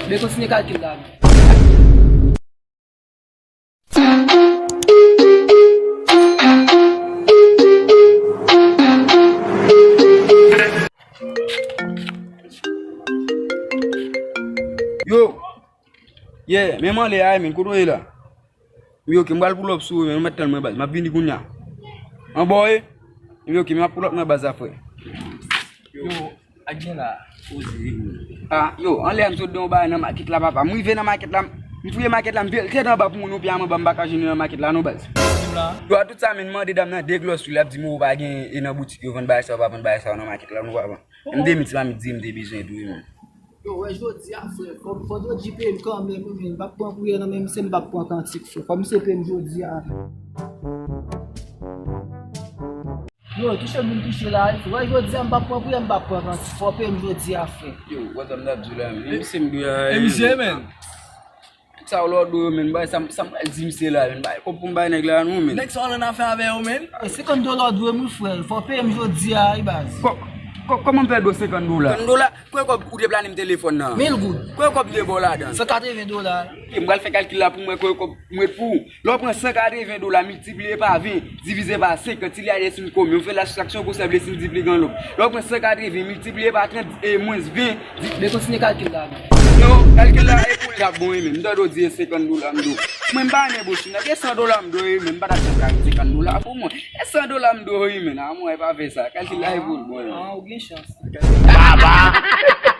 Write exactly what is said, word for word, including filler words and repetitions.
Men kontinye kalkil la. Yo! Yeah, men m anlè a, men kote w ye la? Wi, ok, m pral pull up sou ou, men ou mèt tann mwen baz. M ap vini kounye a. Anba w ye? Wi, ok, m ap pull up nan baz la, frè. Yo, ak jan la, poze. Ah, yo, anlè a m sot de yon bagay nan makèt la, papa. M rive nan makèt la, m fouye makèt la, m vire tèt anba pou moun yo pye a m anba, m pa ka jwenn yo nan makèt la, non, baz. Yo, a tout sa, men m mande dam nan de glòs wi, l ap di m ou pa gen e nan boutik yo vann bagay sa, yo pa vann bagay sa yo nan makèt la, non, papa. M de mil, se pa mil di m te bezwen tou, wi, men. Yo, wè jodi a, frè, fò, fò yo di peye m kanmenm, wi, men m p ap pran kouyè nan men misye, m p ap pran kantik, frè. Fò misye peye m jodi a. Yo, touche moun touche la, wi, frè. Wè jodi a, m p ap pran kouyè, m p ap pran kantik. Fò peye m jodi a, frè. Yo, wè sa m t ap di w la, men misye m dwe a, e misye, men. Tout sa w lòd yo, men, bay, sa m, sa m pral di misye la, men, bay, kòb pou m bay nèg la, non, men. Nèg sa w nan afè avè yo, men. E senkant dola w dwe m, wi, frè. Fò peye m jodi a, wi, baz. Kò-, kò-, kòman m fè dwe w senkant dola? Senkant dola? Kote kòb ou te plane m telefòn nan? Mil goud. Kote kòb m te ba w ladan? San katreven dola. Ok, m pral fè kalkil la pou m wè kote kòb m ret pou ou. Lè w pran san katreven dola miltipliye pa ven, divize pa senkant, si li ale sou konbyen? Ou fè la soustraksyon, ou konsève si l di pli gran lòb. Lè w pran san katreven miltipliye pa trant, e mwens ven, di... Men kontinye kalkil la, men. Non, kalkil la, e pou l t ap bon, wi, men. M tande w di e senkant dola m dwe w. Mwen, m pa renmen bouch, non. E san dola m dwe w, wi, men. M pa t ap janm ka ret senkant dola pou mwen. E san dola m dwe w, wi, men. A mwen, e pa fè sa. Kalkil la, e pou l bon, wi. Ah, ou gen chans. Baba!